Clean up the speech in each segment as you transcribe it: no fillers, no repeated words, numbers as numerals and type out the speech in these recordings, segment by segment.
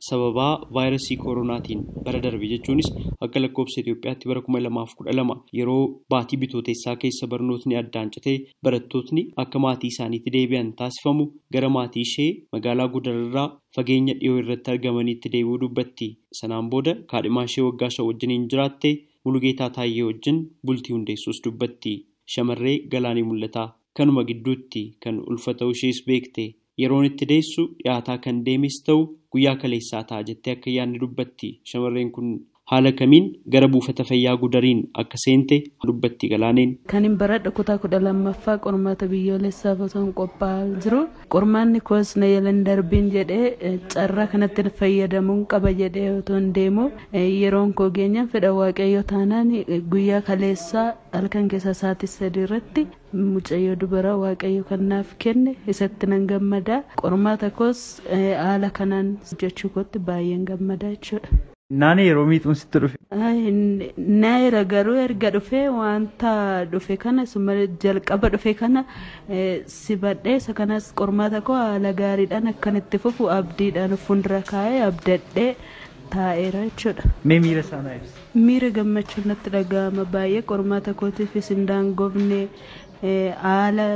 Sababaa vaayirasii koronaatiin bara darbe jechuunis akka lakkoofsa Itoophiyaatti bara 2012 yeroo baatii bitootessaa keessa barnootni addaan citee barattootni akka maatii isaaniitti deebi'an taasifamu gara maatii ishee magaalaa Gudararraa fageenya dhiyoo irratti argamanitti deebi'uu dubbatti. Sanaan booda kaadhimaa ishee waggaa 5 wajjiniin jiraatte Mulugeetaa Taayyee wajjin bultii hundeessuus dubbatti. Shamarree Galaanee Mul'ataa kanuma gidduutti kan ulfa ta'uu ishees beekte. Yeroon itti deessu dhiyaataa kan deemes ta'u guyyaa kaleessaa ta'a jettee akka yaadne dubbatti. Shamarreen kun haala kamiin gara buufata fayyaa Gudariin akka seente dubbatti Galaaneen. Kan hin baradhe kutaa 12ffaa qormaata biyyoolessaaf osoo hin qophaa'aa jiru. Qormaanni koos na yalan darbiin jedhee carraa kanatti fayyadamuun qaba jedhee otoo hin deemu yeroon koo geenyaan fedha Waaqayyoo taanaan guyyaa kaleessaa halkan keessa sa'aatii 3 irratti mucayyoo dubaraa Waaqayyo kan naaf kenne isatti nan gammada. Qormaata koos haala kanaan hojjechuu kootti baay'een gammada jechuudha. Naani yeroo miixuun sitti dhufe? Naayira garuu erga dhufee wanta dhufe kana jalqaba dhufe kana si badhee isa kanas qormaata koo haala gaariidhaan akkan itti fufu abdiidhaan fuuldura kaa'ee abdadhee taa'eera jechuudha. Mee miira isaa naa ibsi. Miira gammachuu natti dhaga'ama baay'ee qormaata kootiifis hin daangofne haala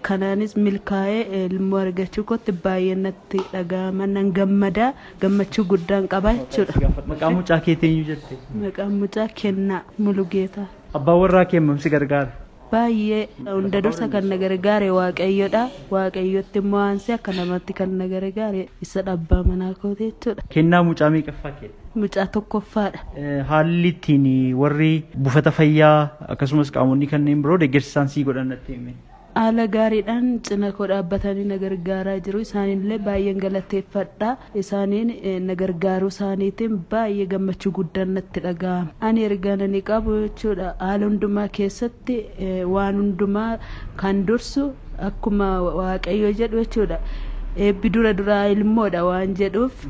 kanaanis milkaa'ee ilmoo argachuu kootti baay'ee natti dhaga'ama nan gammadaa gammachuu guddaan qaba jechuudha. Maqaan mucaa keetii eenyu jette? Maqaan mucaa Kennaa Mulugeetaa. Abbaan warraa kee hammam si gargaara? Baay'ee hunda dursa kan na gargaare Waaqayyoodha. Waaqayyotti immoo aansee akka namatti kan na gargaare isa abbaa manaa kooti jechuudha. Kennaa mucaa meeqaffaa kee? Mucaa tokkoffaadha. Haalli ittiin warri buufata fayyaa akkasumas qaamonni kanneen biroo deeggarsa isaan sii godhan natti himi. Haala gaariidhaan cina koo dhaabbatanii na gargaaraa jiru. Isaanillee baay'een galateeffadha. Isaaniin na gargaaruu isaaniitiin baay'ee gammachuu guddaan natti dhaga'ama. Ani ergaan ani qabu jechuudha haala hundumaa keessatti waan hundumaa kan dursu akkuma Waaqayyo jedhu jechuudha. Eebbi dura duraa ilmoodha waan jedhuuf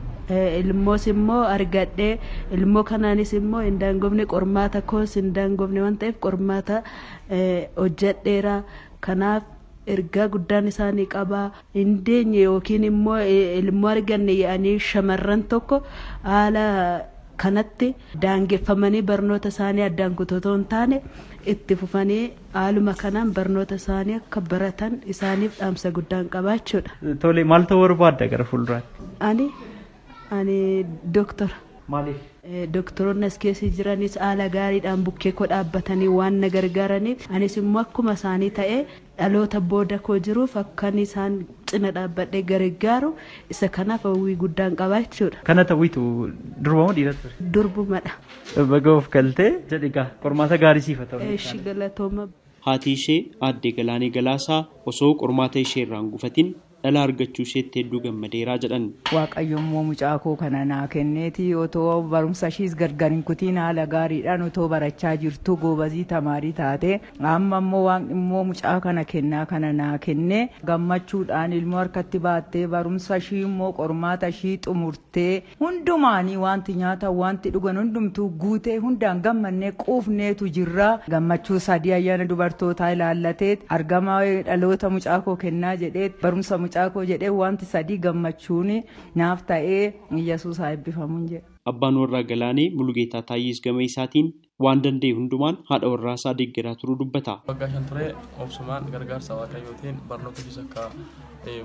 ilmoos immoo argadhee ilmoo kanaanis immoo hin daangofne qormaata koos hin daangofne waan ta'eef qormaata hojjedheera. Kanaaf ergaa guddaan isaanii qabaa hin deenye yookiin immoo ilmoo arganne yaa'anii shamarran tokko haala kanatti daangeffamanii barnoota isaanii addaan kutotoo hin taane itti fufanii haaluma kanaan barnoota isaanii akka baratan isaaniif dhaamsa guddaan qabaa jechuudha. Tole, maal ta'uu barbaadda gara fuulduraatti? Ani dooktora. Maaliif? Doktoroonni as keessa jiranis haala gaariidhaan bukkee koo dhaabbatanii waan na gargaaraniif anis immoo akkuma isaanii ta'ee dhaloota booda koo jiruuf akkan isaan cina dhaabbadhee gargaaru isa kanaaf hawwii guddaan qabaa jechuudha. Kana ta'uutu durba moo dhiira ture? Durbumadha. Baga of galtee jedhi egaa qormaata gaarii siif haa ta'u. Eeshi galatooma. Haati ishee aadde Galaanee Galaasaa osoo qormaata ishee irraan gufatin dhala argachuu isheetti hedduu gammadeeraa jedhan. Waaqayyo immoo mucaa koo kana naa kenneeti otoo barumsa ishiis gargar hin kutiin haala gaariidhaan otoo barachaa jirtu goobazii tamaarii taate amma immoo waan immoo mucaa kana kennaa kana naa kenne gammachuudhaan ilmoo harkatti baattee barumsa ishii immoo qormaata ishii xumurtee hundumaanii wanti nyaatan wanti dhugan hundumtuu guutee hundaan gammannee quufneetu jirra. Gammachuu sadii ayyaana dubartootaa ilaallatee argama dhaloota mucaa koo kennaa jedhee barumsa mucaa koo jedhee wanti sadii gammachuun naaf ta'ee Yesuus haa eebbifamuun jedha. Abbaan warraa Galaanee Mulugeetaa Taayyees gama isaatiin waan danda'e hundumaan haadha warraa isaa deeggaraa turuu dubbata. Waggaa 5 ture obsumaan gargaarsa Waaqayyootiin barnoota ishees akka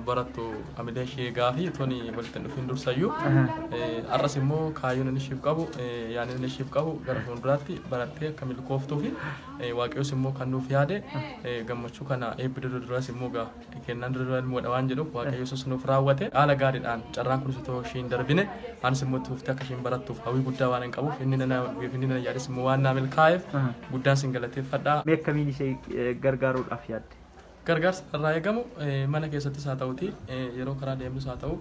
barattu amilee ishee gaafii toni walitti hin dhufin dursayyuu har'as immoo kaayyoon inni isheef qabu yaadni inni isheef qabu gara fuulduraatti barattee akka milkooftuu fi Waaqayyoos immoo kan nuuf yaade gammachuu kana eebbi dura duraas immoo kennaan dura duraa ilmoodha waan jedhuuf Waaqayyoos nuuf raawwate haala gaariidhaan carraan kunis otoo ishee hin darbine anis immoo itti fuftee akka isheen barattuuf hawwii guddaa waan hin qabuuf inni na yaades immoo waan naa milkaa'eef guddaan sin galateeffadha. Mee akkamiin ishee gargaaruudhaaf yaadde? Gargaarsa narraa eegamu mana keessattis haa ta'uti yeroo karaa deemnus haa ta'u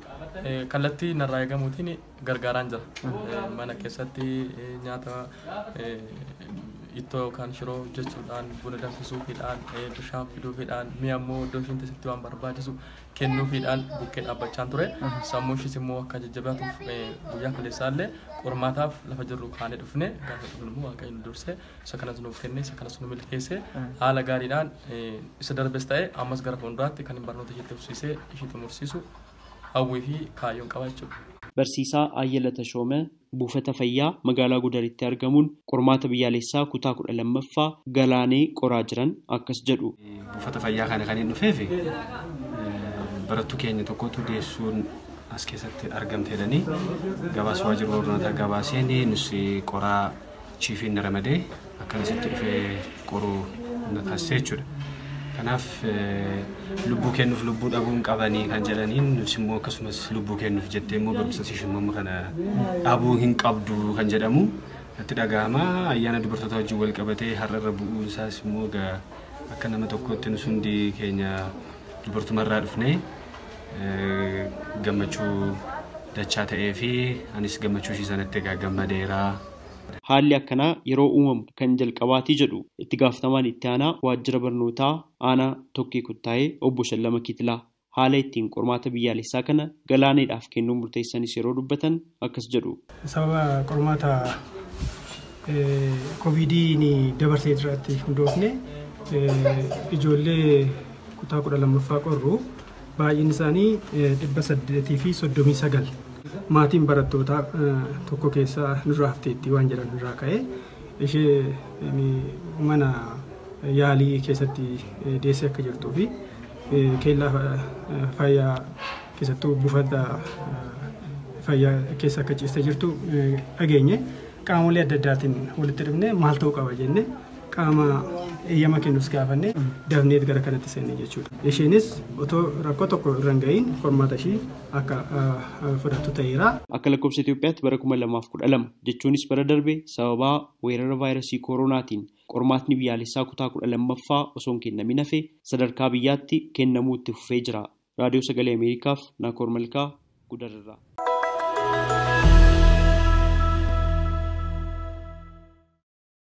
kallattii narraa eegamuutiin gargaaraan jira. Mana keessatti nyaata ittoo yookaan shiroo hojjechuudhaan buna danfisuufiidhaan bishaan fiduufiidhaan mi'a immoo iddoo isheen teessetti waan barbaachisu kennuufiidhaan bukkee dhaabbachaan ture. Sammuu ishees immoo akka jajjabaatuuf guyyaa kaleessaallee qormaataaf lafa jirru kaanee dhufne gaafa dhufnu immoo Waaqayyo nu dursee isa kanas nuuf kenne isa kanas nu milkeesse haala gaariidhaan isa darbes ta'e ammas gara fuulduraatti kan barnoota isheetti fufsiisee ishee xumursiisu hawwii fi kaayyoon qaba jechuudha. Barsiisaa Ayyala Tashoomee buufata fayyaa magaalaa Gudaritti argamuun qormaata biyyaalessaa kutaa 12ffaa Galaanee qoraa jiran akkas jedhu. Buufata fayyaa kana kan hin dhufeef barattuu keenya tokkotu deessuun as keessatti argamte jedhanii gabaasa waajjira barnootaa gabaaseen nus qoraa chiifiin na ramadee akkanasitti dhufee qoruu na taasisee jechuudha. Kanaaf lubbuu kennuuf lubbuu dhabuu hin qabanii kan jedhaniin nus immoo akkasumas lubbuu kennuuf jettee immoo barumsa ishee kana dhabuu hin qabdu kan jedhamu natti dhaga'ama. Ayyaana dubartoota wajjin wal qabatee har'a irra bu'uun isaas immoo akka nama tokkotti nus hundi keenya dubartumarraa dhufnee gammachuu dachaa ta'ee fi anis gammachuu ishii sanatti egaa gammadeera. Haalli akkanaa yeroo uumamu kan jalqabaatii jedhu itti gaafatamaan itti aanaa waajjira barnootaa aanaa Tokkee Kuttaayee obbo Shallama Kitilaa haala ittiin qormaata biyyaalessaa kana Galaaneedhaaf kennuun murteessanis yeroo dubbatan akkas jedhu. Sababa qormaata koovidiin dabarsee irratti hundoofne ijoollee kutaa 12ffaa qorru baay'een isaanii 839 maatiin barattootaa tokko keessaa nurraa hafteetti waan jedhan irraa ka'ee ishee mana yaalii keessatti deessee akka jirtuu fi keellaa fayyaa keessattuu buufata fayyaa keessa akka ciistee jirtu dhageenye qaamolee adda addaatiin walitti dhufne maal ta'uu qaba jenne qaama eeyyama kennus gaafanne dafneet gara kanatti seenne jechuudha. Isheenis otoo rakkoo tokko irra hin ga'iin qormaata ishii akka fudhattu ta'eera. Akka lakkoofsa Itoophiyaatti bara 2012 jechuunis bara darbe sababaa weerara vaayirasii koronaatiin qormaatni biyyaalessaa kutaa 12ffaa osoo hin kennamin hafe sadarkaa biyyaatti kennamuu itti fufee jira. Raadiyoo Sagalee Ameerikaaf Naakoor Malkaa Gudararraa.